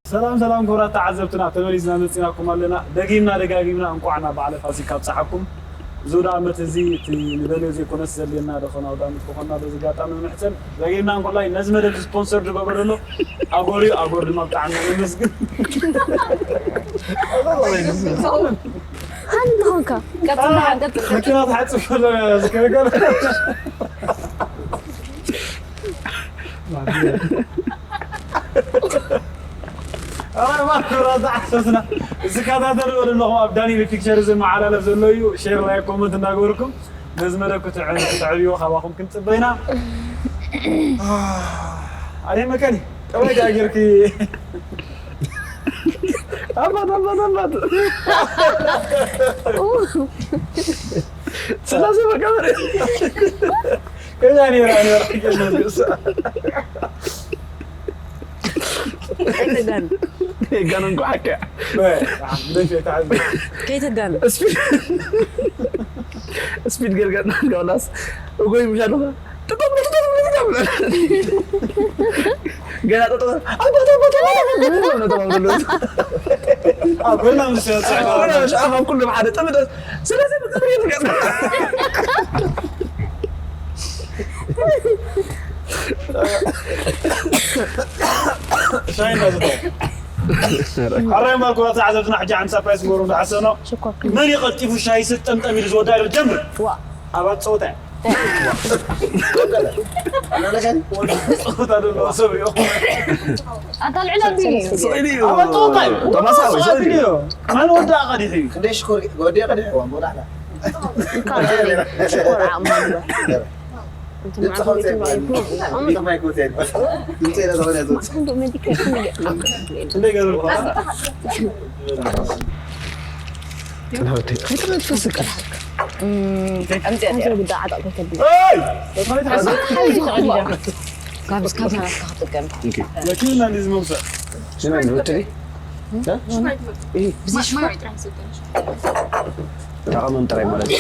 ሰላም ሰላም ክቡራት ተዓዘብትና፣ ተመሊስና መፂናኩም ኣለና። ደጊምና ደጋጊምና እንኳዕ ናብ በዓለ ፋሲካ ኣብፀሓኩም። እዚ ኣውደ ዓመት እዚ እቲ ንደልዮ ዘይኮነስ ዘድልየና ደኾነ ኣውደ ዓመት ክኾንና በዚ ኣጋጣሚ ንምሕፀን። ደጊምና እንኮላይ ነዚ መደብ ስፖንሰር ዝገበረ ዘሎ ኣጎር እዩ። ኣጎር ድማ ብጣዕሚ ነመስግን። ሃኒ እንተኾንካ መኪና ትሓፅብ ከሎ ዝከረከረ ኣራይ ማክሮ ተዓሰስና ዝከታተልዎ ዘለኹም ኣብ ዳኒኤል ፒክቸር ዝመዓላለፍ ዘሎ እዩ። ሼር፣ ላይክ፣ ኮመንት እንዳገበርኩም ነዚ መደብ ክትዕ- ክትዕብይዎ ካባኹም ክንፅበ ኢና። ኣደይ መከኒ ጠባይ ዳጌርኪ ኣባት ኣባት ኣባት ስለዚ በቃ በረ ከዛ ነራ ነራ ኣይተጋን ጋነን ጓሓካ ከይተጋን ስፒድ ገርገር ናንጋውላስ እጎይ ምሻለኻ ገና ጠጠ ኣባታ ኣባታ ጎና ምስ ኣብ ኩሉ ሓደ ጠምደ ስለዚ ብክብሪ ይርገጽ ሻይ እንዳዝተ ኣራይ ማልኮ ተዓዘብትና ሕጂ ሓምሳ ፓይስ ሞሩ እንዳሓሰኖ መን ይቐልጢፉ ሻይ ስጠምጠም ኢሉ ዝወዳ ኢሉ ጀምር ኣባት ፀወታ ኣታ ልዕል ኣቢሉ እዩ ኣባት ፀወታ እዩ ተማሳዊ ሰው እዩ መን ወዳ ቀዲሑ እዩ ክንደይ ሽኮር ወዲያ ቀዲሕዋ ወዳሕና ተቐመም ጥራይ ማለት እዩ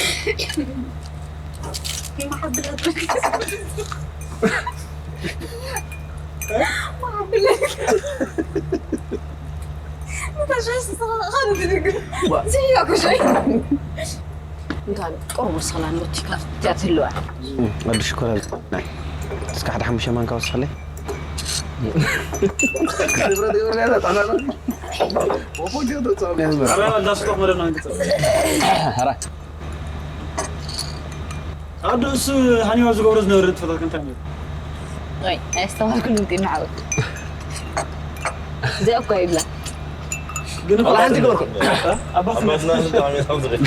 እንታይ ቆርቦ ሰላም ወቲካ ትህልዋ ወዲ ሽኮር እስካ ሓደ ሓሙሽተ ማንካ ወስኸለይ ኣዱ እሱ ሃኒባ ዝገብሮ ዝነበረ ንጥፈታት እንታይ ነይሩ? ኣይ ኣስተዋልኩን እንት ንዓው እዚኣ እኮ ይብላ ግን ሓንቲ ገበርኩ ኣባትና ኣባትና ስልጣን ሜታው ዝገኝ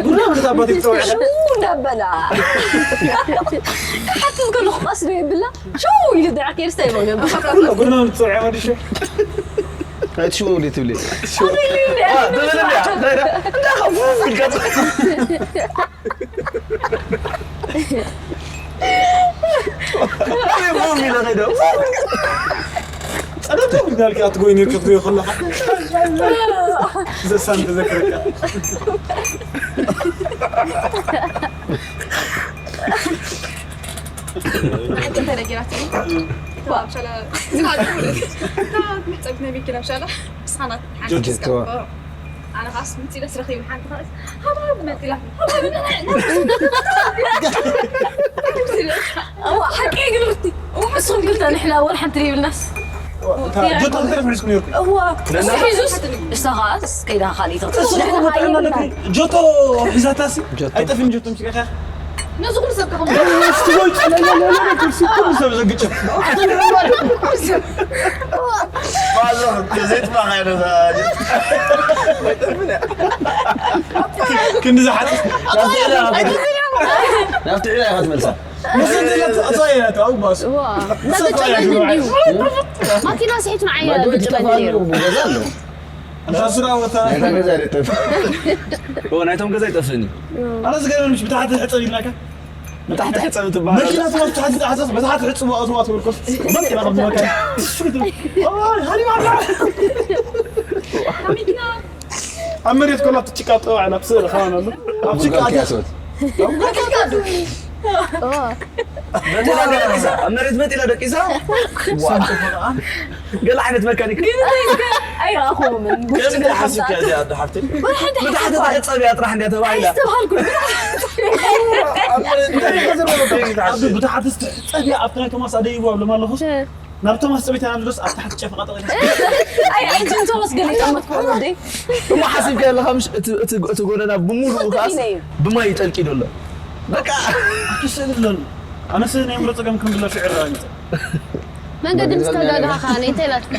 ጉዳይ ምንታ ኣባትክ ፀውዐ እንዳበላ ሓትት ከለኹ ቀስ ዶ የብላ ሸው ኢሉ ድዓ ከይርስታ ይበገብ ጉድና ምትፀውዐ ወዲሸ ኣይትሽወ ውዲ ትብሊ ጸደት ዳልካ ትጎይ ነርክ ትጎይ ከለኻ ዘሳን ተዘክረካ ሓንቲ እንተ ነጊራትኒ እታ ኣብ ሻላ ዝሃሉ እታ መሕጸብቲ ናይ መኪና ኣብ ሻላ ንስኻ ናት ሓንቲ ጀጀ፣ ተዋ። ኣነ ኻስ ምጽ ኢለ ስረኺ ሓንቲ ኻስ ሃባ መጽ ኢላ እዋ ሓቂ ግብርቲ ንስኹም ክልተ ንሕና ወላ ሓንቲ ዘይብልናስ ጀቶ እንተ ሒዝኩም ነርኩም እዋ እሱ ሒዙስ እሳ ኻስ ከይዳ ካሊእ ጆቶ ሒዛታሲ ኣይጠፍን ጆቶ ምሽከካ ነዚ ኩሉ ሰብ ከኸም ስትጎይ ጸለለ ኩርሲ ኩሉ ሰብ ዘግጭ ዘይጥፋ ክንዲ ዝሓጽ ናብቲ ዕዳ ኢኻ ትመልሳ ምስለት ኣጻየናት ኣውባስ ዋ እንዳተጨመረ እንዲዩ ማኪና ስሒቱ ንዓያ ማዶ ብጭበ ይጠፋሉ ነይሩ ገዛ ኣሎ ኣንታ ስራ ወታ ናይታ ገዛ ይጠፍ ናይቶም ገዛ ይጠፍእኒ ኣነ ዝገርም ምሽ ብታሕቲ ሕጸብ ኢልናካ ብታሕቲ ሕፀብ ትበሃል መኪና ትወስድ ታሕቲ ታሕቲ በታሕቲ ሕጽብ ኣትዋ ትበልኮስ መኪና ከም መኪና ሃሪማ ኣብ መሬት ኮላ ትጭቃ ጠዋዕና ብስእሊ ኸማን ኣሎ ኣብ ጭቃ ቡጋኪ ያሰወት ዋ መጢላ ደቂሳ፣ ኣብ መሬት መጢላ ደቂሳ። ዋ። ገለ ዓይነት መካኒክ። ኣይረኣኹዎምን። ከምዚ ሓሲብካ እዚኣ ኣዶ ሓፍተይ። ብታሕቲ ትሕጸብ እያ ጥራሕ እንድያ ተባሂላ። ዝተባሃልኩ ኣብ ብታሕቲ ትሕጸብ እያ ኣብቲ ናይ ቶማስ ኣደይቡ ኣብ ለማለኹስ ናብ ቶማስ ጸቢታ ናብ ዝደስ ኣብ ታሕቲ ጨፈቃ ጠቂሳ ኣይ ሕጂ ንቶማስ ገለ ይጠመትኩ ወደይ እሞ ሓሲብካ ኣለኻ ምሽ እቲ እቲ እቲ ጎደና ብምሉኡ ከኣስ ብማይ ይጠልቂ ዶ ኣሎ። በቃ ክስእል ሎን ኣነስ ናይ ምሮ ጸገም ከም ብላ ሽዕር ራይት መንገዲ ምስ ተጋጋኻ ከኣ እንታይ ኢላትካ?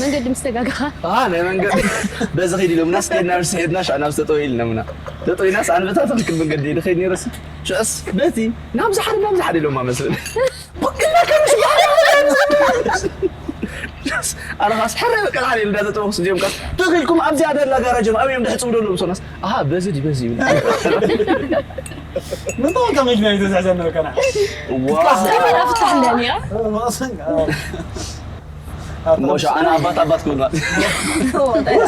መንገዲ ምስ ተጋጋኻ? ኣሃ ናይ መንገዲ በዚ ኸይድ ኢሎምና ስኬድና ምስ ሄድና ሻዕ ናብ ዝተጠው ኢልናምና ተጠው ኢልናስ ኣንበታ ትኽክል መንገዲ ይኸይድ ነይረስ ሽዕስ በቲ ናብዚ ሓደ ናብዚ ሓደ ኢሎማ መስል ኣረኻስ ሕረ በቃ ሓደ እንዳተጠወኽስ እዚኦም ካስ ተኺልኩም ኣብዚኣ ደላ ጋራጅ እዮም ኣብዮም ድሕፅቡ ደሎ ብሶናስ ኣሃ በዚ ድዩ በዚ ይብል ምንታይ ከመጅና ይተዝሕዘና ከና ዋው ካሜራ ፍታሕለን እያ ማሰን ሞሻ ኣነ ኣባት ኣባት ክብል ማለት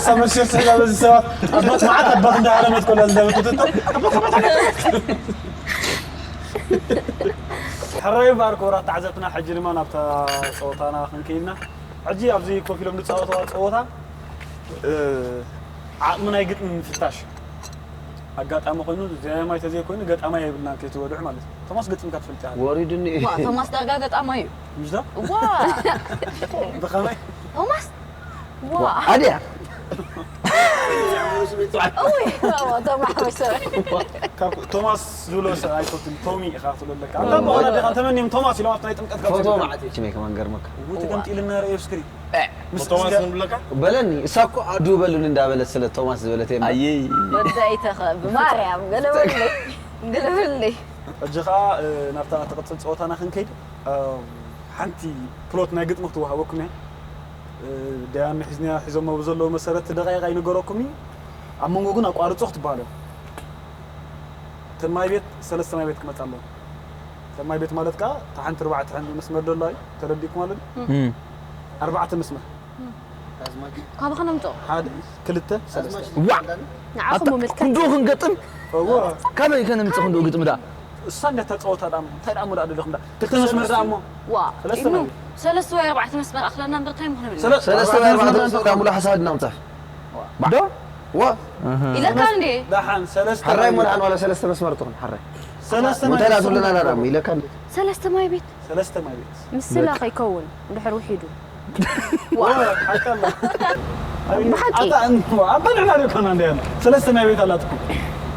ሰመሸር ስላ በዚ ሰባት ኣባት መዓት ኣባት እንዳሃረመት ኮላ ዝደበትትቶ ሕራይ ባርኮ ራት ተዓዘብትና ሕጂ ድማ ናብታ ፀወታና ክንከይድና ሕጂ ኣብዚ ኮፍ ኢሎም ዝፃወተዋ ፀወታ ዓቕሚ ናይ ግጥሚ ምፍታሽ ኣጋጣሚ ኮይኑ ዜማይ ተዘይኮይኑ ገጣማይ የብልናን ከይትወድዑ ማለት እዩ ቶማስ ገጢምካ ትፈልጥ ኢኻ ወሪዱኒ ዋ ቶማስ ዳርጋ ገጣማ እዩ ምሽዳ ዋ ብኸመይ ቶማስ ዋ ኣድያ እውይ ዋ ቶማስ መሰለ ካብ ቶማስ ዝብሎ ሰብ ኣይፈቱን ቶሚ ኢኻ ትብሎ ኣለካ ኣታ በኋላ ዲኻ ተመኒም ቶማስ ኢሎም ኣብቲ ናይ ጥምቀት ካብ ፎቶ ዝብሎ ማዕት እቺ መይ ከማን ገርመካ ውቲ ከምቲ ኢልና ርእዮ ስክሪን ቶማስ ንብለካ በለኒ እሳ እኮ ኣዱ በሉኒ እንዳበለት ስለ ቶማስ ዝበለት የማ ኣየይ ወዳይተኸ ብማርያም ገለበለይ ገለበለይ ሕጂ ኸዓ ናብታ ትቕፅል ፀወታና ክንከይድ ሓንቲ ፕሎት ናይ ግጥሚ ክትወሃበኩም እያ ደያን ሒዝንያ ሒዞሞ ብዘለዉ መሰረት ደቂቕ ኣይንገረኩም እዩ ኣብ መንጎ ግን ኣቋርፆ ክትበሃሉ ተማይ ቤት ሰለስተ ማይ ቤት ክመፃ ኣለዎ ተማይ ቤት ማለት ከዓ ተሓንቲ ርባዕተ ሕን መስመር ደሎ እዩ ተረዲእኩም ኣሎ ኣርባዕተ መስመር ካባኻ ነምፅኦ ሓደ ክልተ ሰለስተ ዋ ንዓኹም ምምልከት ክንዶ ክንገጥም እዎ ካበይ ከነምፅእ ክንዶ ግጥሚ ዳ እሳ እንዳተፃወታ ዳ እንታይ ዳ ሙላ ደለኹም ዳ ክልተ መስመር ዳ እሞ ዋ ሰለስተ ኢብኑ ማለት ሰለስተ ወይ ኣርባዕተ መስመር ኣኽለና እምበር እንታይ ምኾነ ብለ ሰለ- ሰለስተ ወይ ኣርባዕተ መስመር ዳ ሙሉ ሓሳብ ድና ምፃፍ ዶ ዋ ኢለካ እንዴ ዳሓን ሰለስተ ሓራይ ሞልሓን ዋላ ሰለስተ መስመር ትኹን ሓራይ ሰለስተ እንታይ ዳ ማለት ትብለና ዳ ዳ ኢለካ እንዴ ሰለስተ ማይ ቤት ሰለስተ ማለት ምስላ ከይከውን ድሕር ውሒዱ ሓቂ ኣላ ብሓቂ ኣታ ንሕና ዶ ኮና እንደ ሰለስተ ናይ ቤት ኣላትኩም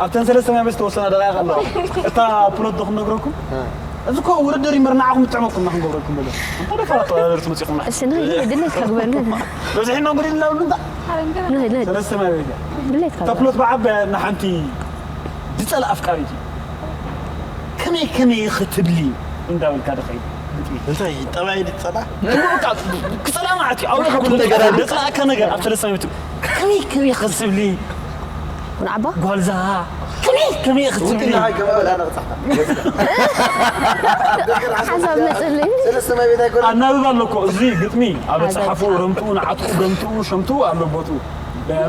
ኣብተን ሰለስተ ናይ ቤት ተወሰና ደቃይቅ ኣለዋ እታ ፕሎት ዶ ክነግረኩም እዚ እኮ ውድድር ይምር ንዓኹም ትጥዕመኩም እና ክንገብረኩም በለ እንታይ ደፋራት ተወዳደርቲ መፂኹምና እሺ ንኸይድ ድሌትካ ግበርና በዚሕና ጉድ ኢልና ብሉ እንታ ንኸይድ ንኸይድ ሰለስተ ናይ ቤት ድሌትካ እታ ፕሎት ብዓበያ ንሓንቲ ዝፀላ ኣፍቃሪት እዩ ከመይ ከመይ ክትብሊ እንዳበልካ ደኸይ እንታይ ጠባይ ድፀላ ክፀላ ማለት እዩ ኣውረ ኩሉ ነገር ኣለ። ዘፅላእካ ነገር ኣብ ሰለስተ ቤቱ ከመይ ከመይ ክትብሊ ንዓባ ጓልዛ ከመይ ከመይ ክትብሊ ሓሳብ መፅልይ ኣናብብ ኣለኮ እዚ ግጥሚ ኣብ ፀሓፉ ረምትኡ ንዓትኡ ገምትኡ ሸምትኡ ኣሎ ቦትኡ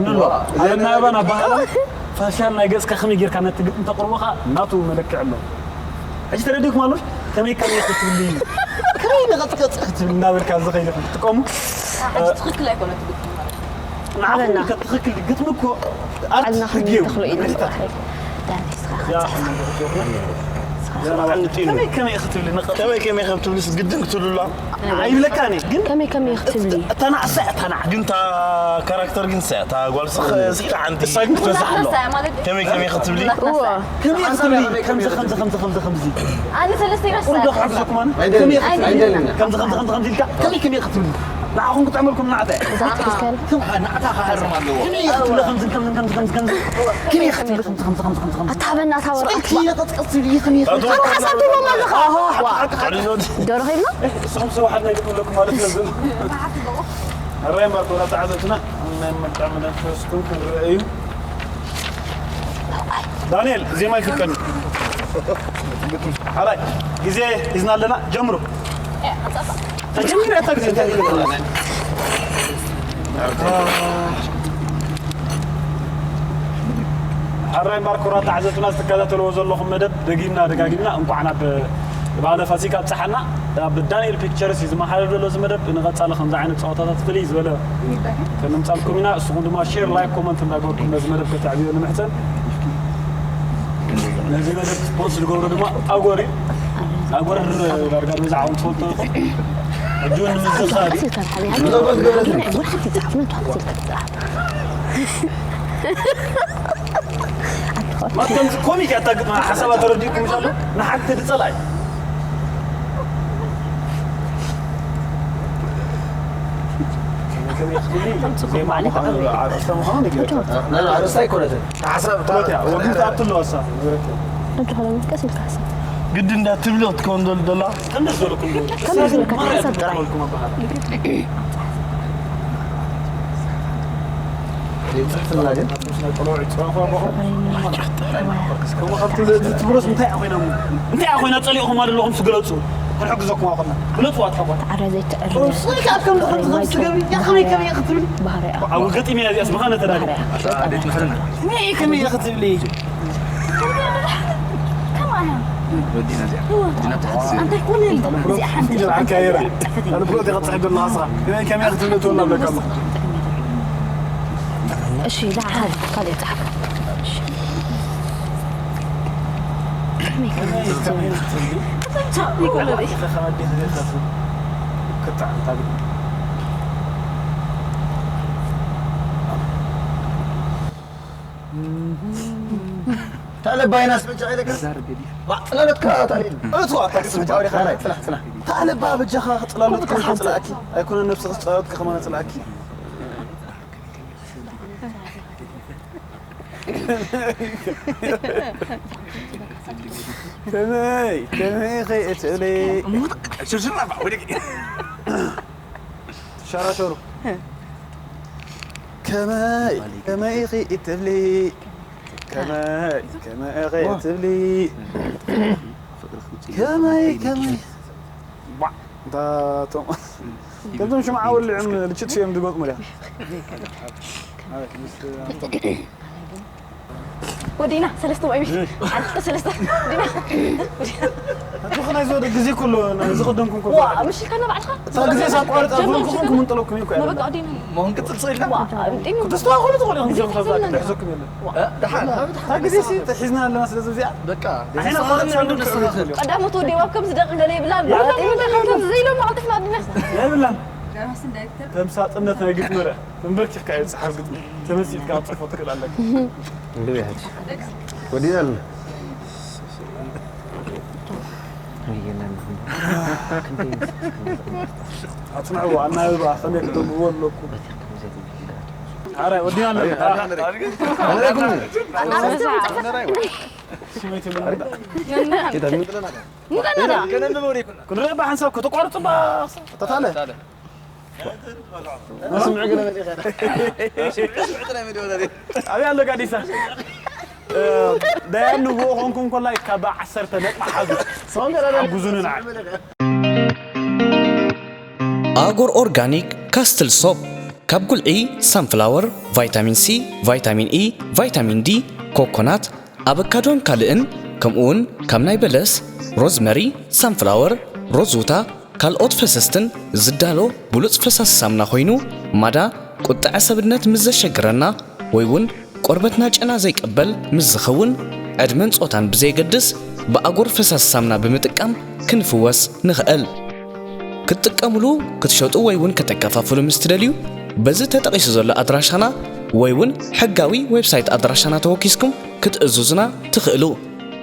ንሎ ኣናብባን ኣባህላን ፋሽያን ናይ ገፅካ ከመይ ጌርካ ነቲ ግጥሚ ተቕርቦኻ ናቱ መለክዕ ኣሎ ሕጂ ተረዲእኩም ኣሎሽ ከመይ ከመይ ክትብሊ ከመይ ንቐጥቀጥ ክትብል እናበልካ ዝኸይድ ክትጥቀሙ ትኽክል ኣይኮነት ግጥሚ ማለት ንዓኹም ከትኽክል ግጥሚ እኮ ዓልና ኣርት ህግዩ ክንተኽሎ ኢና ከመይ ከመይ ክትብሊ ንቐ ከመይ ከመይ ከም ትብልስ ግድን ክትብሉላ ኣይብለካኒ ግን ከመይ ከመይ ክትብሊ እታ ናዕሳ እታ ናዕ ግን እታ ካራክተር ግን ሰ እታ ጓል ስኽ ስኢላ ሓንቲ እሳ ግን ክትበዝሕ ኣሎ ማለት እዩ ከመይ ከመይ ክትብሊ እዎ ከመይ ክትብሊ ከምዚ ከምዚ ከምዚ ከምዚ ከምዚ ኣነ ሰለስተ ይረሳ ቁንዶ ክሕግዘኩም ኣነ ከመይ ከምዚ ከምዚ ከምዚ ከምዚ ኢልካ ከመይ ከመይ ክትብሊ ንዓኹም ክጥዕመልኩም ናዕተ እዛ ኣትክልከል ናዕታ ክሃርም ኣለዎ ከመይ ክትብሊ ከምዚ ከምዚ ከምዚ ከምዚ ከምዚ ከመይ ክትብሊ ከምዚ ከምዚ ከምዚ ከምዚ ከምዚ ኣታ በና ታወራ ከመይ ክትብሊ ከመይ ክትብሊ ሓሳብ ትቦም ኣለኻ ዋ ደሮ ኸይድና ንስኹም ስራሓት ናይ ግጥም ኣለኩም ማለት እዩ ኣራይ ማርኮ ናብ ተዓዘብትና ናይ መልክዕ መንፈስኩም ክንርኢ እዩ ዳንኤል ዜማ ይፍቀኒ ሓራይ ግዜ ሒዝና ኣለና ጀምሩ ተጀምር ያታ ግዜ እንታይ ይገጥመና ሓራይ ማርኮ ራት ተዓዘብትና ዝትከታተልዎ ዘለኹም መደብ ደጊምና ደጋጊምና እንኳዕ ናብ በዓለ ፋሲካ ኣብፀሓና። ኣብ ዳንኤል ፒክቸርስ እዩ ዝመሓደር ዘሎ እዚ መደብ። ንቐፃሊ ከምዚ ዓይነት ፀዋታታት ፍልይ ዝበለ ከነምፃልኩም ኢና። እስኹም ድማ ሼር፣ ላይክ፣ ኮመንት እንዳገበርኩም ነዚ መደብ ከተዕብዮ ንምሕፀን። ነዚ መደብ ስፖንስ ዝገብሮ ድማ ኣጎር እዩ። ኣጎር ዳርጋ ብዛዕባ ትፈልጡ ኢኹም። ሕጂ እውን ንምዝኽኻር እዩ። ማተም ኮሚክ ኣታግጥማ ሓሳባ ተረዲእኩም ይሻሉ። ንሓንቲ ዝፀላእ ዜማ ምዃኑ ኣርእስታ ምዃኑ ይገርም። ና፣ ና፣ ኣርእስታ ኣይኮነትን። ሓሳብ ትሎት እያ። ወግምቲ ኣብቲ ኣለዋ እሳ። እንተኾነ ቀስ ኢልካ ሓሳብ። ግዲ እንዳትብሊ ክትከውን ደል-፣ ደላ። ከምዚ ዝበልኩም ዶ? ከምዚ ዝበልካ ሓሳብ ጥራይ። ይጽሕፍልና ግን። ከምኡ ካብቲ ትብሎስ እንታይ ኮይና እሞ? እንታይ ኮይና ጸሊእኹም ኣለኹም ስግለጹ። ክንሕግዘኩም ኣኾና። ግለጹ ኣትሓባ። ተዓራዘይ ትዕርነ። ስልካ ኣብ ከም ዝኸም ዝኸም ስገብ፣ ያ ከመይ ከመይ ክትብል? ባህርያ። ኣብ ገጢም እያ እዚኣስ ብኸነ ተዳሊ። ባህርያ። ከመይ ከመይ ክትብሊ? ከማና። ወዲና እዚኣ። ወዲና ተሓስብ። ኣንተ ኮነ እዚኣ ሓንቲ ኣልብሮ ዲኻ ትጽሕፍ ደለኻ ንስኻ? ከመይ ከመይ ክትብሊ ትብላ ኣለካ እሞ። እሺ፣ ዳ ሓደ ካልእ ጻሓፍ። እሺ። ከመይ ከመይ ታለባይናስ በጃ ኢለካ። ዋ፣ ጽላለትካ ታሪል። እቱ ኣታ ስምጫ ወዲኻ። ጽላ፣ ጽላ። ታለባ በጃኻ ጽላለትካ ጽላእኪ። ኣይኮነ ነብስኻ ጽላለትካ ከማን ጽላእኪ። ከመይ፣ ከመይ ኸይ እትብሊ? ሸራሸሩ። ከመይ፣ ከመይ ኸይ እትብሊ? ከመይ፣ ከመይ ኸይ እትብሊ? ከመይ፣ ከመይ? ባ፣ እንታ ቶም፣ ከምዞም ሽምዓ ወሊዖም ልችት እዮም ዝገጥሙ ድያ? ወዲና ሰለስተ ወይ ሚሽ። ሓደ ሰለስተ። ወዲና። ኣጆኹም ኣይዞ ግዜ ኩሉ ዝቕደምኩም ኩሉ። ዋ፣ ምሽ ኢልካና ባዕልኻ። እታ ግዜ ሳቋርጥ ኣልኩምኩም ክምንጥለኩም እዩ እኮ። መበቃ ወዲና። መሆን ቅጽል ስኢልና። ዋ፣ እንዴ። ክትስተዋኸሉ ትኽእሉ ኢኹም። ግዜ ክሳብ ክሕዘኩም የለን። እ፣ ደሓን። እታ ግዜ ሲ ሒዝና ኣለና፣ ስለዚ እዚኣ በቃ፣ ኣሕና ዘይተስተኻኸልና ቆርጥ ንዱ ንስተኻኸል። ቀዳሞት ወዲቦም ከም ዝደቕም ገለ ይብላን። ያ፣ ብላ ይብላን። ከም ዘይሎም ኣቕልጥፍና ኣዲና። የብላን። ተምሳጥነት ናይ ግጥሚ ርእ። ተንበርኪኽካ እየ ዝጸሓፍ ግጥሚ። ተመሲጥካ ክትጽሕፎ ትኽእል ኣለካ። እንዶ ይሓት። ወዲና ኣለና። ኣጽንዕዎ፣ ኣናብባ ከመይ ክተንብብዎ ኣለኩም። ኣረ፣ ወዲና ኣለና። ኣረ፣ ኣይኮነን። ስመይቲ ምን እንዳ? ጌታ ምን ጥለና? ምንድን ነው? ክንርኢ ብሓንሳብ ከተቋርጹ ባ-፣ ተታለ። ስምዕ ገለ መሊኻ። ኣበይ ኣሎ ጋዲሳ? እ፣ ዳያን ንግሆ ኮንኩም ኮላይ ካብ ዓሰርተ ነጥቢ ሓዙ። ሓጉዙኒ ንዓ። ኣጎር ኦርጋኒክ ካስትል ሶፕ ካብ ጉልዒ ሳንፍላወር፣ ቫይታሚን ሲ፣ ቫይታሚን ኢ፣ ቫይታሚን ዲ፣ ኮኮናት፣ ኣበካዶን ካልእን፣ ከምኡውን ካብ ናይ በለስ፣ ሮዝመሪ፣ ሳንፍላወር፣ ሮዝውታ፣ ካልኦት ፈሰስትን ዝዳሎ ብሉጽ ፈሳሲ ሳሙና ኮይኑ፣ ማዳ ቁጥዐ ሰብነት ምስ ዘሸግረና ወይ እውን ቆርበትና ጨና ዘይቀበል ምስ ዝኸውን፣ ዕድመን ጾታን ብዘየገድስ ብኣጎር ፈሳሲ ሳሙና ብምጥቃም ክንፍወስ ንኽእል። ክትጥቀሙሉ፣ ክትሸጡ ወይ እውን ከተከፋፍሉ ምስ ትደልዩ፣ በዚ ተጠቒሱ ዘሎ ኣድራሻና ወይ እውን ሕጋዊ ዌብሳይት ኣድራሻና ተወኪስኩም ክትእዝዙና ትኽእሉ።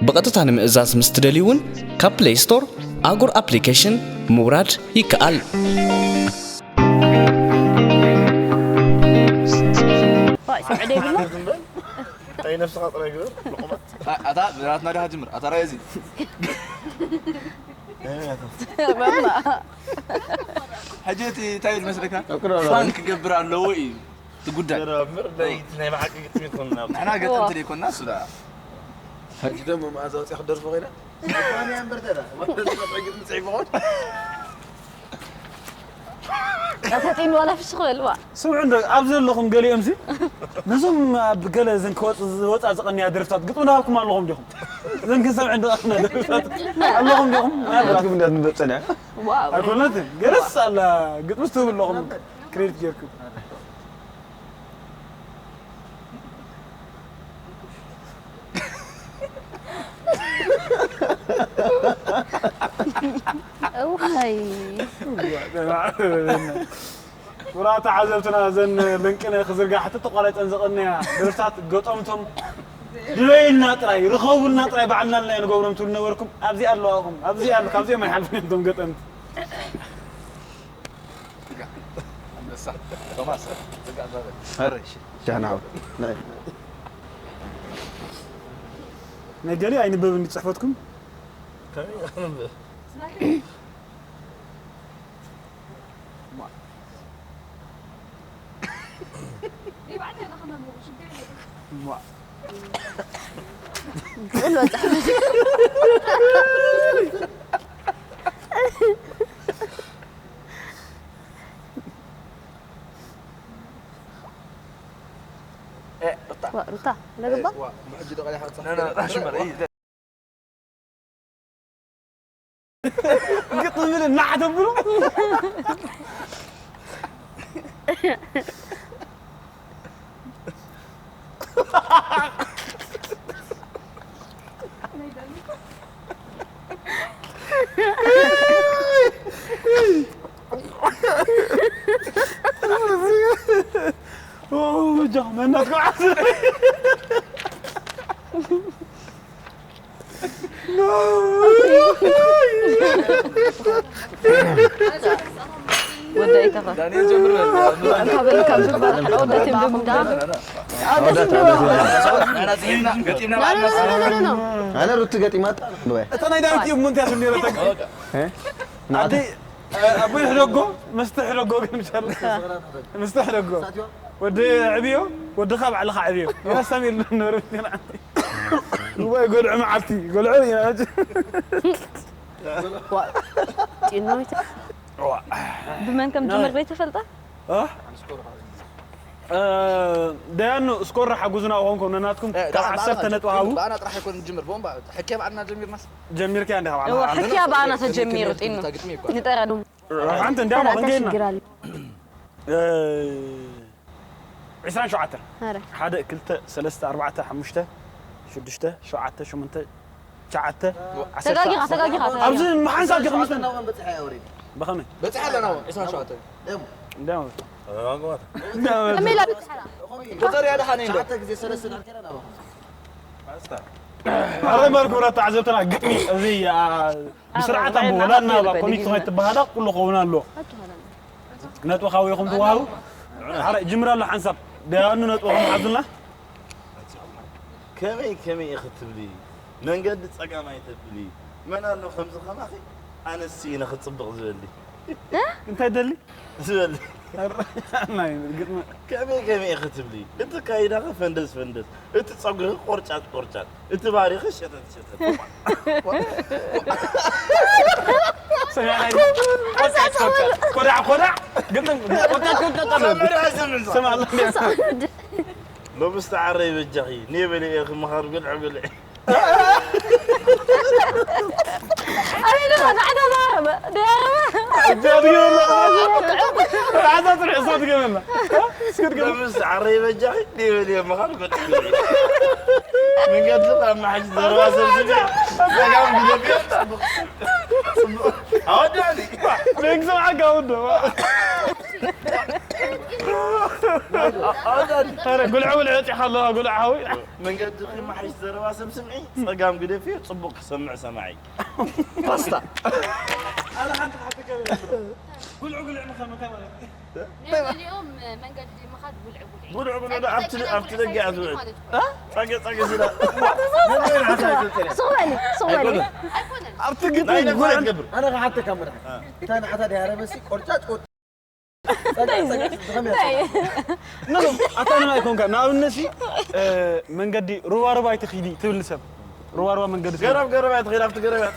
ብቐጥታ ንምእዛዝ ምስ ትደልዩ እውን ካብ ፕለይ ስቶር ኣጎር ኣፕሊኬሽን ምውራድ ይከኣል። ዋይ፣ ስምዒት ዘይብሉ። እንታይ ነብስኻ ጥራይ ግበር፣ ብቑመት። ኣ-፣ ኣታ ናትና ዲኻ ጅምር፣ ኣታ ራእይ እዚ። በላ። ሕጂ እቲ እንታይ እዩ ዝመስለካ? ኣብ ቅድሚ ፕራንክ ክገብር ኣለዎ እዩ እቲ ጉዳይ። ገራምር ናይ፣ ናይ ብሓቂ ግጥሚ ይኮን ናብ ንሕና ገጠምቲ ዘይኮንና እሱ ደኣ። ሕጂ ደሞ መኣዛ ወፂኣ ክትደርፎ ኮይና? እኳ እምበር ተራ፣ ወደ ተፈጥሮ ግጥሚ ፅሒፎ ኾን? ኣፈጢኑ ዋላ ፍሽኽ በልዋ። ስምዑ እንዶ ኣብ ዘለኹም ገሊኦም ሲ ነዞም ኣብ ገለ እዘን ክወፅ ዝወፃ ዝቐንያ ደርፍታት ግጥሚ ናሃብኩም ኣለኹም ዲኹም? እዘን ክንሰምዕ እንዶ ኣኽና ደርፍታት ኣለኹም ዲኹም? ምናልባት ናትኩም እንዳትንበብ ጸኒሕና። ዋው። ኣይኮነትን ገለስ ኣላ ግጥሚ ስትህቡ ኣለኹም ክሬዲት ጌርኩም። እዋይ ክቡራት ተዓዘብትና እዘን ለንቅነ ክዝርጋሕ ተተቋረፀን ዘቐነያ ደርፍታት ገጠምቶም ድበዩልና ጥራይ ርኸቡልና ጥራይ ባዕልና ኣለና ንገብሮም ትብሉ ነበርኩም። ኣብዚ ኣለዋኹም ኣብዚ ኣሎ ካብዚኦም ኣይሓልፍን እዮም እቶም ገጠምቲ። ኣንበሳ ቶማስ ጽጋ ዘበ ሕራይ ሻናው ናይ ገሊኡ ኣይንበብን ጽሕፈትኩም። ግዕል በጻሕ ሩታ ለገባ ምሕጂ ደቀ ሓጻ ግጥም ዝብል እናዓተብሉ ጃመናት ወዳኢተኻ ዳንኤል ጀምር በል። ካብ ካብ ዝግበር ሓደ ወዳት እዮም ደሞ ደኣ ኣነ ሩቲ ገጢማታ ንወ እታ ናይ ዳዊት እዩ ሙንት ያስብ ነረተግ ናቲ ኣቦይ ሕደጎ መስተ ሕደጎ ግን ሸር መስተ ሕደጎ ወዲ ዕብዮ ወድኻ ባዕልኻ ዕብዮ ያሳም የለን ነብረ ወይ ጎልዑ መዓልቲ ጎልዑ ጢኖይተ ብመን ከም ጅምር ዘይተፈልጠ ደያኑ ስኮር ሓጉዝና ኾንኩም ነናትኩም ካብ ዓሰርተ ነጥቢ ሃቡ ብኣና ጥራሕ ኣይኮን ጅምር ቦምባ ሕኬ ባዕልና ጀሚርናስ ጀሚርካ እንዲኻ ባዕልኻ ሕክያ ብኣና ተጀሚሩ ጢኖ ንጠረዱ ሓንቲ እንዲያማ ክንገይና ሽግር ኣለ ዕስራን ሸውዓተን ኧረ ሓደ ክልተ ሰለስተ ኣርባዕተ ሓሙሽተ ሽዱሽተ ሸውዓተ ሸሞንተ ትሽዓተ ዓሰርተ ተጋጊኻ ተጋጊኻ ኣብዚ ተጋጊኻ መሓንሳብ ዲኻ መስለኒ ናውን በፅሐ ኣውሪድ ብኸመይ በፅሐ ኣለና እውን ዕስራን ሸውዓተን እንዲያማ ከመይ ኢላ በፅሐላ ቁፅር ያድሓነ እንዶ ሸዓተ ግዜ ሰለስተ ዳርኬራ ናባኹም ኣረ ማር ክብራት ተዓዘብትና ግጥሚ እዚ ብስርዓት ኣቦ ወላ እናባ ኮኒት ትኾይ ትበሃላ ኩሉ ኸውን ኣሎ ነጥቢ ካውኹም ትዋሃቡ ኣረ ጅምር ኣሎ ሓንሳብ ደያኑ ነጥቢ ኹም ሓዙልና ከመይ ከመይ ኢኺ ትብሊ መንገዲ ጸጋማይ ተብሊ መን ኣሎ ከምዚ ከማኺ ኣነስ ኢነ ክጽብቕ ዝበሊ እንታይ ደሊ ዝበሊ ናይ ግጥሚ ከመይ ከመይ ኢኺ ትብሊ እቲ ካይዳኺ ፈንደስ ፈንደስ እቲ ጸጉሪ ቆርጫጭ ቆርጫጭ እቲ ባሪኺ ሸተት ሸተት ሰሚዕና ቆርጫጭ ቆርጫጭ ኮዳዕ ኮዳዕ ግጥም ቆርጫጭ ቆርጫጭ ኣሎ ሰምዕዶ ኣይሰምዕን ስም ኣላ ሎምስ ተዓረይ በጃኺ ኔበለ ኢኺ ምኻር ጉልዒ ጉልዒ ኣቤት ዶ ጻዕዳ ዛረበ ደያረበ እጃ ድገበላ ራዛ ጥሪ እሳት ገበላ እስከ ድገበላ ሎምስ ተዓረይ በጃኺ ኔበለ ኢኺ ምኻር ጉልዒ ጉልዒ መንገዲ ካብ መሓሽ ዘረባ ሰብስቢ ጸጋም ግደፊ ጽቡቕ ጽቡቕ ኣወዳኒ ቤንግዞ ዓጋውዶ ኣረ ጉልዐ ጉልዐ ወፂኻ ኣለዋ ጉልዐ ሓዊ መንገዲ ክመሓይሽ ዘረባ ሰብ ስምዒ ጸጋም ግደፍዮ ጽቡቕ ክሰምዕ ሰማዒ ፓስታ ጉልዑ ጉልዕ ምኸ ምንታይ ማለት እዩ? ናይ ገሊኦም መንገዲ ምኻድ ጉልዒ ጉልዒ ጉልዑ ጉልዑ ኣብቲ ኣብቲ ደገ እያ ዝውዕል ጸገ ጸገ ስለ ሱቕ በሊ ሱቕ በሊ ኣብቲ ግጥሚ ናይ ነፋ ጉልዕ ይገብር ኣነ ክሓተካ መድሓ እንታይ ንዓታ ደያረበሲ ቆርጫጭ ቆርጫጭ ጸጋ ጸጋ ዝኸመይ ንሱ ኣታ ንማይ ኮንካ ንኣብነት ሲ መንገዲ ሩባ ሩባ ኣይትኺዲ ትብል ንሰብ ሩባ ሩባ መንገዲ ትብል። ገረብ ገረብ እያ ትኸይድ ኣብቲ ገረብ እያ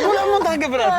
ጉልዕ ሞ እንታይ ክገብር ኣቲ?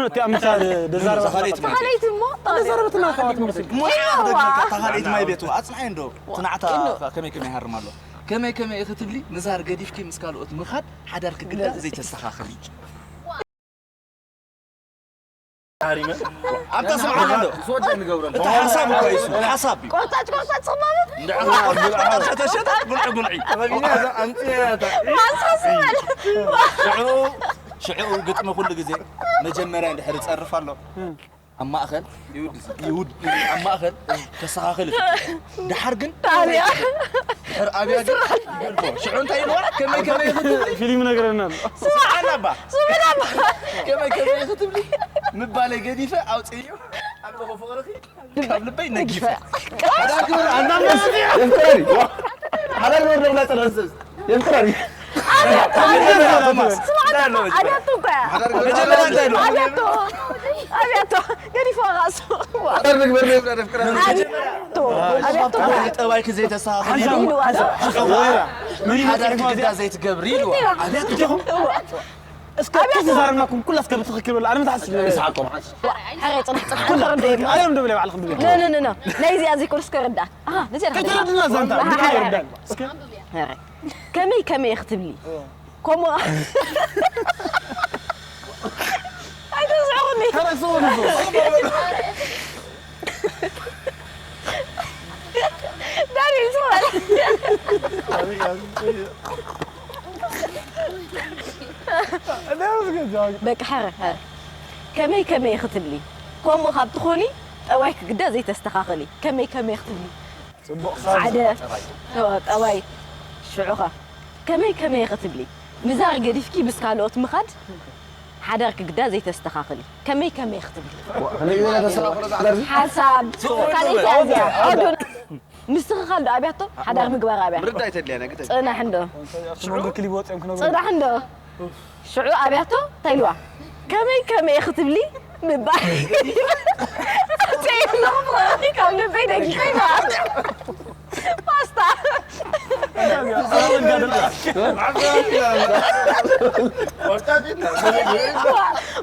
መን እቲ ኣብ ምሻ ደዛረባ? ካልኣይቲ ማይ ቤት። ካልኣይቲ እሞ፣ ተዛረበትና ኣሕዋት መምስል። ሙያ እዋ። ክደግመካ፣ እታ ካልኣይቲ ማይ ቤት፣ ኣጽንዓይ እንዶ። ትናዕታ ኢሉ። ከመይ ከመይ ይሃርም ኣሎ? ከመይ ከመይ ክትብሊ፣ ምዛር ገዲፍኪ ምስ ካልኦት ምኻድ ሓዳር ክግዳ ዘይተስተኻኽሊ። ኣንታ ስምዓና እንዶ። ዝወደ ንገብሮ። እቲ ሓሳብ እኮ እዩ፣ ሓሳብ እዩ። ቆርጣጭ፣ ቆርጣጭ ጽማመት። እንድዕኻ ሸተሸተ፣ ጉልዒ፣ ጉልዒ። ኣቢና እዛ ኣምፅእያ እታ። ማንሳስ በል። ሽዑ፣ ሽዑ ግጥሚ ኩሉ ግዜ መጀመርያ እንድሕር ይጸርፍ ኣሎ። ኣብ ማእኸል ይውድ-፣ ይውድ-፣ ኣብ ማእኸል ተስተኻኽል። ደሓር ግን ታዲያ? ድሕር ኣብያ ግን ይበልኮ። ሽዑ እንታይ ኢልዋ? ከመይ ከመይ ክትብሊ? ፊልም ነግረና ኣሎ። ስምዓና እባ። ስምዓና እባ። ከመይ ከመይ ክትብሊ? ምባለይ ገዲፈ ኣውፅእዮ። ኣለኹ ፍቕርኺ ካብ ልበይ ነጊፈ። ሓዳር ክብሪ ኣንዳ የፍቅረኒ። ሓዳር ክብሪ ደብላ ጸላን ሰብ የፍቅረኒ። ስምዓና፣ ኣዳቶ እኮ እያ። መጀመርያ እንታይ ኢልዋ? ኣዳቶ፣ ኣዳቶ፣ ገዲፎ ራሱ። ሓዳር ንግበር ነብላ ነፍቅረኒ። ኣዳቶ፣ ኣዳቶ እኮ እያ። ጠባይኪ ዘይተስተኻኽል ኢሉ። ኢልዋ። ሓዳር ክግዳ ዘይትገብሪ ኢልዋ። ኣዳቶ። እስከ ኣብያት ክስ ዛረብናኩም ኩላ እስከ ብትኽክል በሉ። ኣነ መትሓስ ስለ ዝሓቆም። ሕረ ጽንሕ ጽንሕ ኩላ እንዶ ይብሉ። ኣነ እንዶ ብለ ባዕልኩም ብለ። ነ፣ ነ፣ ነ፣ ነ። ናይ እዚኣ ዘይኮነ እስከ ርዳእ። ኣሃ፣ ነዚኣ ርዳእ። ከይተረድና ዛንታ፣ ኣሃ፣ ብድሕሪ ሕረ፣ ርዳእ። እስከ። ሕረ። ከመይ፣ ከመይ ክትብሊ? ከምኡ። ኣይተስዕቑኒ። ሕረ ሰው ነው። ዳንኤል ሰው። በቃ፣ ሕረ፣ ሕረ። ከመይ፣ ከመይ ክትብሊ? ከምኡ ካብ ትኾኒ፣ ጠባይኪ ግዳ ዘይተስተኻኽሊ። ከመይ፣ ከመይ ክትብሊ? ጽቡቕ። ሓደ፣ ኦ፣ ጠባይ። ሽዑኸ? ከመይ፣ ከመይ ክትብሊ? ምዛር ገዲፍኪ ምስ ካልኦት ምኻድ፣ ሓዳርኪ ግዳ ዘይተስተኻኽሊ። ከመይ፣ ከመይ ክትብሊ? ዋ፣ ከመይ ገይረ ተስተኻኽሎ ሓዳር? ሓሳብ፣ ጽቡቕ ካልእ ጥበብ። እያ እዚኣ። ኦዶ፣ ምስትኽኻል ዶ ኣብያቶ? ሓዳር ምግባር ኣብያ። ምርዳእ ኣይተድልያ፣ ግደፍ። ጽናሕ እንዶ። ሽዑ ክሊ ወጽኦም ክነብሩ። ጽናሕ እንዶ። ሽዑ ኣብያቶ እንታይ ኢልዋ? ከመይ ከመይ ክትብሊ ምባል። ኣውፅኤ ኣለኹ ፍቕሪ ካብ ልበይ ነጊፈ ይበሃል። ፓስታ።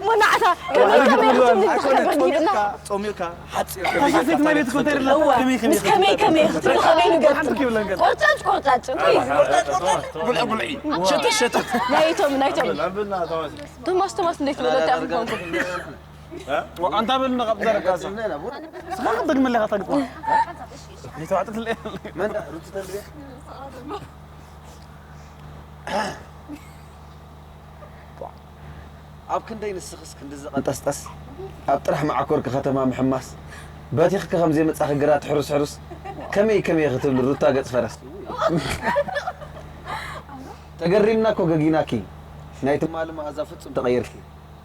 ሞናዕታ። ከመይ ከመይ ክትብሊ? ኣይኮነ፣ ጾሚቕካ፣ ጾሚቕካ። ሓጺር ከመይ ፈሳሲት ማለት እኮ እንታይ ኢለ? እዋ፣ ከመይ ከመይ ምስ ከመይ ከመይ ክትብል ከመይ ንገር? ሓንቲ ክብለንገር። ቆርጫጭ ቆርጫጭ፣ ፕሊዝ። ቆርጫጭ ቆርጫጭ፣ ጉልዒ ጉልዒ፣ ሸተት ሸተት። ናይቶም፣ ናይቶም። ቶማስ፣ ቶማስ፣ እንዴት ብሎ እንታይ ኣኹም ኮንኩም? ዋ፣ ኣንታ በልና ካብ ዘረጋዛ። ስኻ ክትደግመለኻ ታግጥማ። ይተዋጥጥ ለ-፣ መን ሩቲ ተንብየ? ኣብ ክንደይ ንስኽስ ክንዲ ዝቐንጠስጠስ፣ ኣብ ጥራሕ መዓኮርኪ ከተማ ምሕማስ፣ በቲኽኪ ከም ዘይመጻኺ ግራት ሕሩስ ሕሩስ፣ ከመይ ከመይ ክትብሊ ሩታ ገጽ ፈረስ። ተገሪምና እኮ ገጊናኪ፣ ናይ ትማሊ መኣዛ ፍጹም ተቐይርኪ።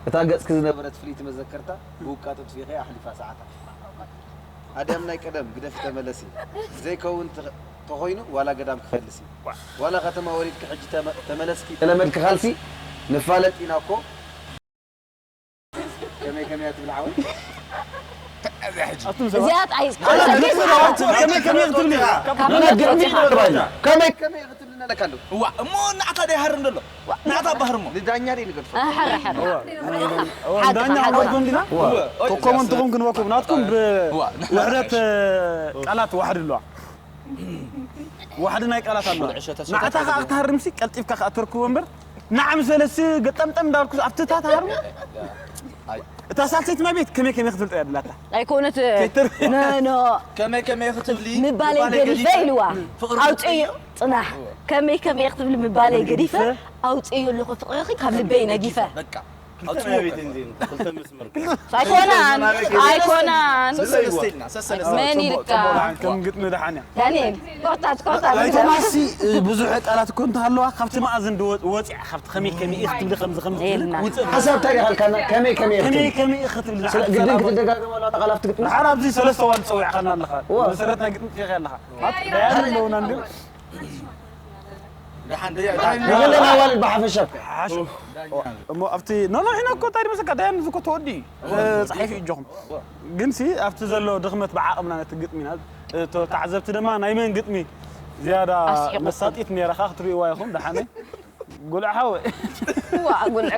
እታ ገጽኪ ዝነበረት ፍልይቲ መዘከርታ ብውቃጦ ጥፊእኺ ኣሕሊፋ ሰዓታ። ኣድያም ናይ ቀደም ግደፊ ተመለሲ። ዘይከውን ተ-፣ ተኾይኑ ዋላ ገዳም ክፈልሲ። ዋላ ከተማ ወሪድኪ ሕጂ ተመ-፣ ተመለስኪ። ተለመድኪ ካልሲ ንፋለጥ ኢና እኮ። ከመይ ከመይ እያ ትብል ዓወት? እዚኣ ጥዓይ። ከመይ ከመይ ክትብል ኢኻ? ከመይ ከመይ ክትብል ኣለካ? ከመይ ከመይ ክትብልና ኣለካ ኣሎ። እዋ እሞ ናዕታ ዶ ይሃርም ዘሎ? ናዕታ ባህር እሞ። ንዳኛ ደይ ንገድፎ። ኣሕር ኣሕር። ዳኛ ሓጎስ እንዲና ኮመንትኹም ክንበኩም ናትኩም ብውሕደት ቃላት ዋሕድ ኣለዋ። ዋሕዲ ናይ ቃላት ኣለዋ። ንዓታ ከዓ ክትሃርምሲ ቀልጢፍካ ከዓ ተርክቦ እምበር ንዓ ምሰለሲ ገጠምጠም እንዳልኩ ኣብቲ እታ ትሃርሙ እታ ሳልሰይቲ መቤት ከመይ ከመይ ክትብል ጥያ ድላታ ኣይኮነት ከይትር- ነኖ ከመይ ከመይ ክትብሊ ምባለይ ገዲፈ ኢልዋ ኣውፅዮ ፅናሕ ከመይ ከመይ ክትብሊ ምባለይ ገዲፈ ኣውፅዮ ኣለኹ ፍቅርኺ ካብ ልበይ ነጊፈ በቃ ክልተ ቤት እንዲን ክልተ መስመር ኣይኮናን ኣይኮናን ሰሰለስተ ኢልና ሰሰለስተ መን ኢልካ ከም ግጥሚ ደሓን እያ ዳንኤል ቆርጣጭ ቆርጣጭ ናይ ቶማስ ብዙሕ ቃላት እኮ እንተሃለዋ ካብቲ መኣዝን ወፂዓ ካብቲ ከመይ ከመይ ኢኽ ትብሊ ከምዚ ከምዚ የልና ውፅእ ሓሳብ እንታይ ኢኻ ኢልካና? ከመይ ከመይ ኢኻ ከመይ ክትብል? ከመይ ኢኽ ትብሊ ስለ ግድን ክትደጋግም ኣለዋ እታ ቃላት ትግጥም። ድሓር ኣብዚ ሰለስተ ዋል ፀዊዕኻና ኣለኻ እዋ። መሰረት ናይ ግጥሚ ፂኺ ኣለኻ ደያን ኣለውና እንዲ ደሓን ንገለ ናይ ዋልድ ብሓፈሻ ሓሽ እሞ ኣብቲ ኖኖ ሒና እኮ እንታይ ድመስለካ ደያን እዚ እኮ ተወዲ ፀሒፉ እጆኹም ግን ሲ ኣብቲ ዘሎ ድኽመት ብዓቕምና ነቲ ግጥሚና ተዓዘብቲ ድማ ናይ መን ግጥሚ ዝያዳ ኣስሒቑ። መሳጢት ነይራኻ ክትርእይዋ ኢኹም ደሓነ ጉልዕ ሓወ ዋ ጉልዕ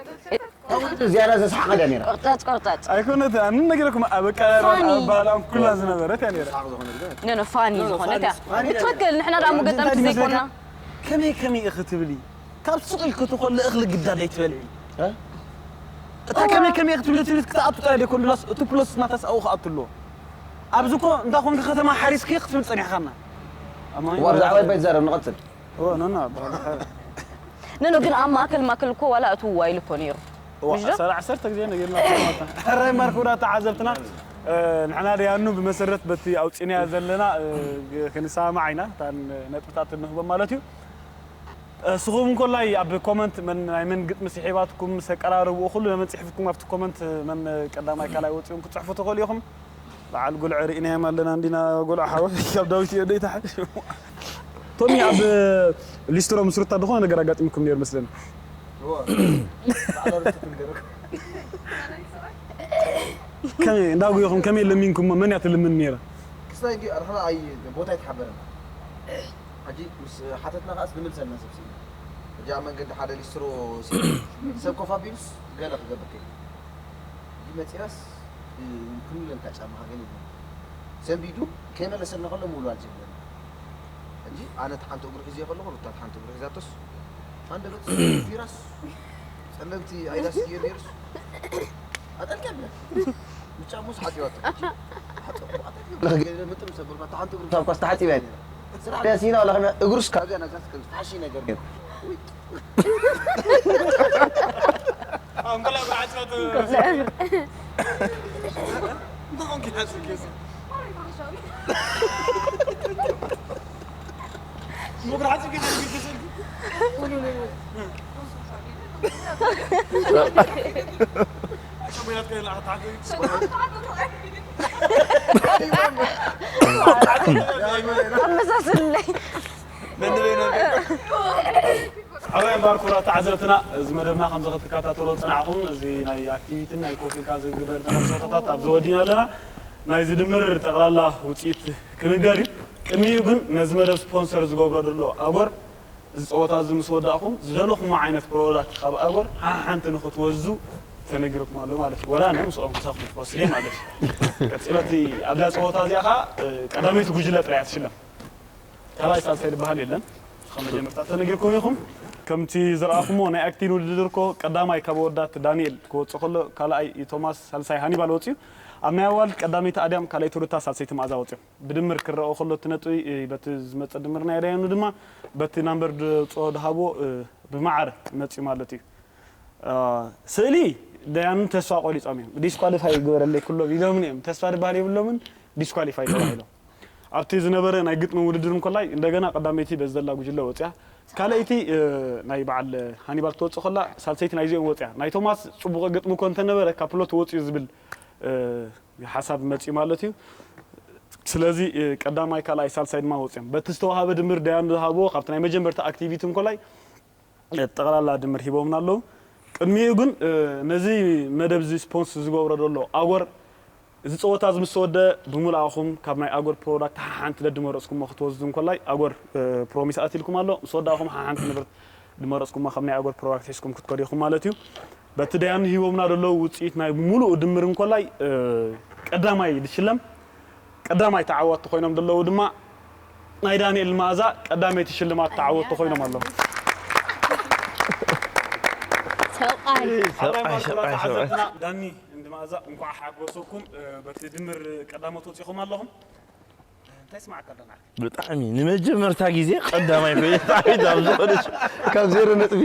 ዝያዳ ዘስሓቐ ድያ ነይራ? ቆርጣጭ ቆርጣጭ ኣይኮነት ኣነ ነገርኩም ኣበቀራራን ፋኒ። ኣባህላን ኩላ ዝነበረት እያ ነይራ ነኖ ፋኒ ዝኾነት እያ ትክክል ንሕና ደኣ መገጠምቲ ዘይኮና ከመይ ከመይ ኢኺ ትብሊ ካብ ስቕ ኢልኪ ተኾለ እኽሊ ግዳድ ኣይትበልዒ እታ ከመይ ከመይ ኢኺ ትብሊ ትብሊ ክትኣቱ ጥራይ ደይኮን ድላስ እቲ ፕሎስ እናተስኣኡ ክኣቱ ኣለዎ ኣብዚ እኮ እንዳ ኮንኪ ከተማ ሓሪስኪ ክትብል ጸኒሕኻና ዋ ብዛዕባ ይባይ ትዛረብ ንቐጽል ኖና ነኖ ግን ኣብ ማእከል ማእከል እኮ ዋላ እትውዋ ኢሉ እኮ ነይሩ ምሽ ዶ? ሰራ ዓሰርተ ግዜ ነጊርና ሕራይ ማርክ ውዳ ተዓዘብትና ንሕና ደያኑ ብመሰረት በቲ ኣውፂናያ ዘለና ክንሰማማዕ ኢና እታን ነጥብታት ንህቦም ማለት እዩ እስኹም እንኮላይ ኣብ ኮመንት ናይ መን ግጥሚ ስሒባትኩም ምስ ኣቀራርብኡ ኩሉ መን ፅሒፍኩም ኣብቲ ኮመንት መን ቀዳማይ ካልኣይ ወፂኦም ክትፅሕፉ ትኽእሉ ኢኹም በዓል ጉልዐ ርኢናዮም ኣለና እንዲና ጉልዐ ሓወ ካብ ዳዊት እዮ ደይታ ቶሚ ኣብ ሊስትሮ ምስ ሩታ ዝኾነ ነገር ኣጋጢምኩም ነይሩ መስለኒ ከመይ እንዳጉየኹም ከመይ ለሚንኩሞ መን እያ ትልምን ነይራ ክስታይ እንዲ ኣድሕና ኣይ ቦታ ኣይተሓበረና ሕጂ ምስ ሓተትና ከዓስ ንምልሰልና ሰብ ስኢና ሕጂ ኣብ መንገዲ ሓደ ሊስትሮ ሰብ ኮፍ ኣቢሉስ ገለ ክገብር ከይዱ ሕጂ መፂናስ ክምለልካ ጫማኻ ገለ ይብል ሰንቢዱ ከይመለሰልና ከሎ ምውልዋል ጀመርና ሕጂ ኣነ እቲ ሓንቲ እግሩ ሒዘ ከለኹ ሩታ እቲ ሓንቲ እግሩ ሒዛቶስ ሃንደበት ፊራስ ጸለምቲ ኣይዳስ እየ ነይርስ ኣጠልቀ ብለ ብጫሙስ ሓፂባቶ ምጥም ሰበልካ ሓንቲ እግሩ ካብ ኳስ ተሓፂባ እያ ነይራ ስራሕ ደስ ኢና ዋላ ከመይ እግሩስ ካብዚኣ ናብዛ ከም ዝተሓሺ ነገር ነይሩ ኣመሳስለይ ኣበይ እምበር ክቡራት ተዓዘብትና እዚ መደብና ከም ዝኽትከታተሎ ዝፅናዕኹም እዚ ናይ ኣክቲቪትን ናይ ኮፍ ኢልካ ዝግበር ዝነበረ ፀወታታት ኣብዚ ወዲና ኣለና ናይ ዝድምር ጠቕላላ ውፅኢት ክንገር እዩ ቅድሚኡ ግን ነዚ መደብ ስፖንሰር ዝገብሮ ዘሎ ኣጎር እዚ ፀወታ እዚ ምስ ወዳእኹም ዝደለኹሞ ዓይነት ፕሮዳክት ካብ ኣጎር ሓንቲ ንኽትወዙ ተነጊርኩም ኣሎ ማለት እዩ ወላ ናይ ምስኦም ክሳብ ክትወስደ ማለት እዩ ቀፂሎ እቲ ኣብዛ ፀወታ እዚኣ ከዓ ቀዳመይቲ ጉጅለ ጥራይ ትሽለም ካልኣይ ሳልሳይ ዝበሃል የለን ካብ መጀመርታ ተነጊርኩም ኢኹም ከምቲ ዝረኣኹሞ ናይ ኣክቲን ውድድር እኮ ቀዳማይ ካብ ወዳት ዳንኤል ክወፅእ ከሎ ካልኣይ ቶማስ ሳልሳይ ሃኒባል ወፅዩ ኣብ ናይ ኣዋልድ ቀዳመይቲ ኣድያም ካልኣይቲ ሩታ ሳልሰይቲ መኣዛ ወፅዮም ብድምር ክረኦ ከሎ እቲ ነጥቢ በቲ ዝመፀ ድምር ናይ ደያኑ ድማ በቲ ናምበር ድፅኦ ድሃቦ ብማዕረ መፅዩ ማለት እዩ ስእሊ ደያኑ ተስፋ ቆሪፆም እዮም ዲስኳሊፋይ ይግበረለይ ኩሎም ኢሎምን እዮም ተስፋ ድበሃል የብሎምን ዲስኳሊፋይ ተባሂሎም ኣብቲ ዝነበረ ናይ ግጥሚ ውድድር እንኮላይ እንደገና ቀዳመይቲ በዚ ዘላ ጉጅለ ወፅያ ካልኣይቲ ናይ በዓል ሃኒባል ትወፅእ ከላ ሳልሰይቲ ናይዚኦም ወፅያ ናይ ቶማስ ፅቡቕ ግጥሚ እኮ እንተነበረ ካብ ፕሎት ወፅዩ ዝብል ሓሳብ መፅኡ ማለት እዩ ስለዚ ቀዳማይ ካልኣይ ሳልሳይ ድማ ወፅዮም በቲ ዝተዋሃበ ድምር ደያኑ ዝሃብዎ ካብቲ ናይ መጀመርታ ኣክቲቪቲ እንኮላይ ጠቕላላ ድምር ሂቦምና ኣለዉ ቅድሚኡ ግን ነዚ መደብ እዚ ስፖንስ ዝገብሮ ዘሎ ኣጎር እዚ ጸወታ እዚ ምስ ተወደ፣ ብምልኣኹም ካብ ናይ ኣጎር ፕሮዳክት ሓሓንቲ ደድመረጽኩሞ ክትወስዱ እንኮላይ፣ ኣጎር ፕሮሚስ ኣትልኩም ኣሎ። ምስ ወዳእኹም ሓሓንቲ ንብረት ድመረጽኩሞ ካብ ናይ ኣጎር ፕሮዳክት ሒዝኩም ክትከዱ ኢኹም ማለት እዩ። በቲ ደያኑ ሂቦምና ዘለዉ ውጽኢት ናይ ብምሉኡ ድምር እንኮላይ ቀዳማይ ዝሽለም፣ ቀዳማይ ተዓወትቲ ኮይኖም ዘለዉ ድማ ናይ ዳንኤል መኣዛ ቀዳመይቲ ሽልማት ተዓወትቲ ኮይኖም ኣለዉ። ሰብኣይ ሰብኣይ ሰብኣይ ሰብኣይ ዳኒ እንድማእዛ እንኳዕ ሓጎሰኩም። በቲ ድምር ቀዳሞት ወፂኹም ኣለኹም። እንታይ ስማዕካ ኣለና? ብጣዕሚ ንመጀመርታ ግዜ ቀዳማይ ኮይነ ጣዒት ኣብ ዝኾነች ካብ ዜሮ ነጥቢ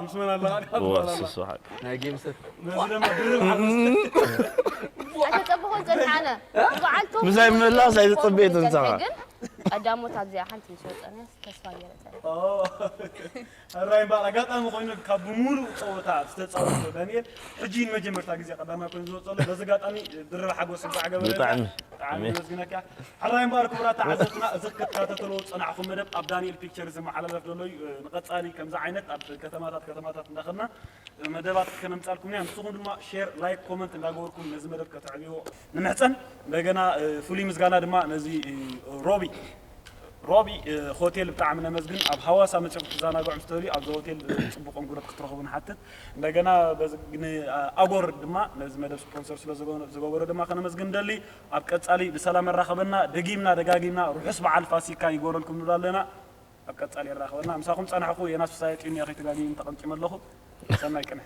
ምስ መን ኣለኻ? ወስሱ ሓቂ ናይ ጌም ሰት ነዚ ድማ ድርብ ሓጎስ ኣይተጸበኹን ጸኒሓነ በዓልቶም ምሳይ ምላስ ኣይተጸበየትን ንስኻ። ግን ቀዳሞት ኣብዚኣ ሓንቲ ምስ ወጸና ተስፋ ገይረ ጸኒሐ። ሕራይ እምበኣር ኣጋጣሚ ኮይኑ ካብ ብምሉእ ፀወታ ዝተፃወቶ ዳንኤል ሕጂ ንመጀመርታ ግዜ ቀዳማይ ኮይኑ ዝወፀሉ በዚ ኣጋጣሚ ድርብ ሓጎስ እንኳዕ ገበረ ብጣዕሚ ብጣዕሚ ነመስግነካ። ሕራይ እምበኣር ክቡራት ተዓዘብትና እዚ ክትከታተልዎ ዝፀናሕኹም መደብ ኣብ ዳንኤል ፒክቸር ዝመሓላለፍ ዘሎ እዩ። ንቐፃሊ ከምዚ ዓይነት ኣብ ከተማታት ከተማታት እንዳኸድና መደባት ከነምፃልኩም ኢና። ንስኹም ድማ ሼር ላይክ ኮመንት እንዳገበርኩም ነዚ መደብ ከተዕብዎ ንምሕፀን። እንደገና ፍሉይ ምስጋና ድማ ነዚ ሮቢ ሮቢ ሆቴል ብጣዕሚ ነመስግን። ኣብ ሃዋሳ መፂኹም ክትዘናግዑ ምስ ትደልዩ ኣብዚ ሆቴል ፅቡቕ እንግዶት ክትረኽቡ ንሓትት። እንደገና ንኣጎር ድማ ነዚ መደብ ስፖንሰር ስለ ዝገበሮ ድማ ከነመስግን ንደሊ። ኣብ ቀፃሊ ብሰላም የራኸበና። ደጊምና ደጋጊምና ርሑስ በዓል ፋሲካ ይግበረልኩም ንብል ኣለና። ኣብ ቀፃሊ የራኸበና። ምሳኹም ፀናሕኹ የናስ ፍሳየ ጢንያ ከይተጋግዩ ተቐምቂመ ኣለኹ። ሰናይ ቅነ።